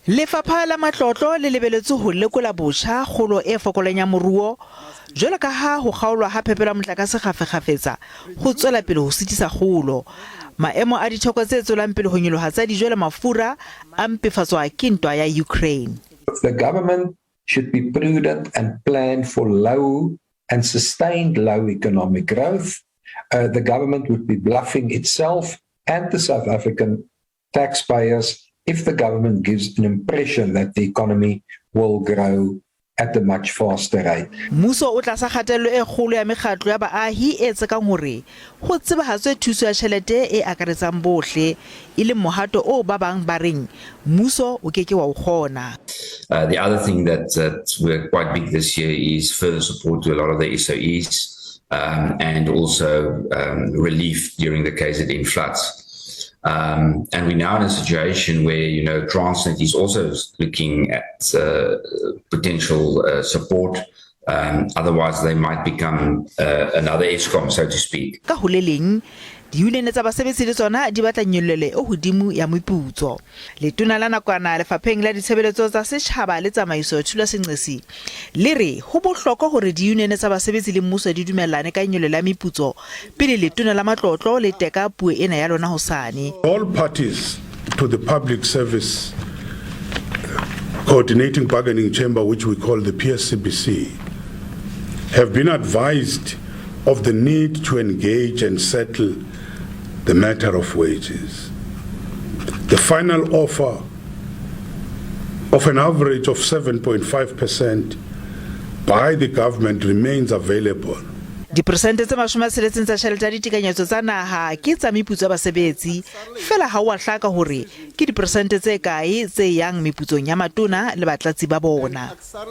Lefapha la Matlotlo le lebeletswe ho lekola botjha kgolo e fokolang ya moruo jwalo ka ha ho kgaolwa ha phepelo ya motlakase kgafekgafetsa ho tswela pele ho sitisa kgolo. Maemo a ditheko tse tswelang pele ho nyoloha tsa dijo le mafura a mpefatswa ke ntwa ya Ukraine. The government should be prudent and plan for low and sustained low economic growth. The government would be bluffing itself and the South African taxpayers if the government gives an impression that the economy will grow at a much faster rate. Mmuso o tlasa kgatello e kgolo ya mekgatlo ya baahi e tsekang hore ho tsebahatswe thuso ya tjhelete e akaretsang bohle, e leng mohato oo ba bang ba reng mmuso o ke ke wa o kgona. The other thing that we're quite big this year is further support to a lot of the SOEs and also relief during the KZN floods. And we're now in a situation where Transnet is also looking at potential support. Otherwise, they might become another Eskom, so to speak. Ka ho le leng, diyunene tsa basebetsi le tsona di batla nyollelo e hodimo ya meputso. Letona la nakwana lefapheng la ditshebeletso tsa setjhaba le tsamaiso Thulas Nxesi le re ho bohlokwa hore diyunene tsa basebetsi le mmuso di dumellane ka nyollelo ya meputso pele letona la matlotlo le teka puo ena ya lona hosane. All parties to the Public Service Coordinating Bargaining Chamber, which we call the PSCBC, have been advised of the need to engage and settle the matter of wages. The final offer of an average of 7.5% by the government remains available. Diperesente tse 60 tsa tjhelete ya ditekanyetso tsa naha ke tsa meputso ya basebetsi, feela ha ho a hlaka hore ke diperesente tse kae tse yang meputsong ya matona le batlatsi ba bona.